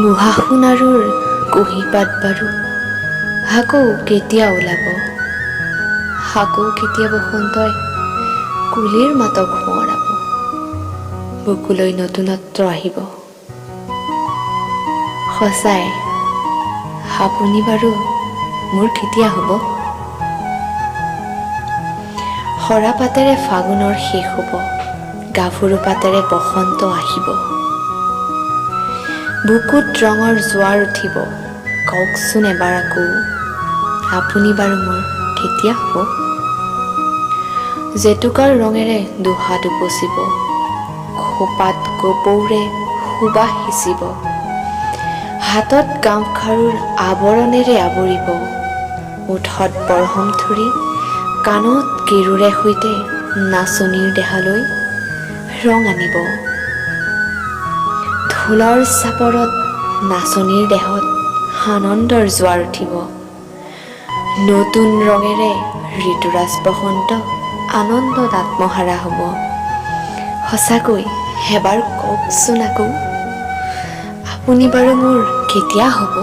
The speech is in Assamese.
বুঢ়া সোণাৰুৰ কুঁহিপাত বাৰু আকৌ কেতিয়া ওলাব? আকৌ কেতিয়া বসন্তই কুলিৰ মাতক সোঁৱৰাব, বুকুলৈ নতুনত্ব আহিব? সঁচাই আপুনি বাৰু মোৰ কেতিয়া হ'ব? সৰাপাতেৰে ফাগুনৰ শেষ হ'ব, গাভৰু পাতেৰে বসন্ত আহিব। বুকুত ৰঙৰ জোৱাৰ উঠিব, কওকচোন এবাৰ আকৌ আপুনি বাৰু মোৰ কেতিয়া হ'ব? জেতুকাৰ ৰঙেৰে দুহাত উপচিব, খোপাত কপৌৰে সুবাস সিঁচিব, হাতত গামখাৰুৰ আৱৰণেৰে আৱৰিব, ওঠত বৰহম থুৰি, কাণত কেৰুৰে সৈতে নাচনীৰ দেহালৈ ৰং আনিব। ঢোলৰ চাপৰত নাচনীৰ দেহত আনন্দৰ জোৱাৰ উঠিব। নতুন ৰঙেৰে ঋতুৰাজ বসন্ত আনন্দত আত্মহাৰা হ'ব। সঁচাকৈ এবাৰ কওকচোন আকৌ আপুনি বাৰু মোৰ কেতিয়া হ'ব?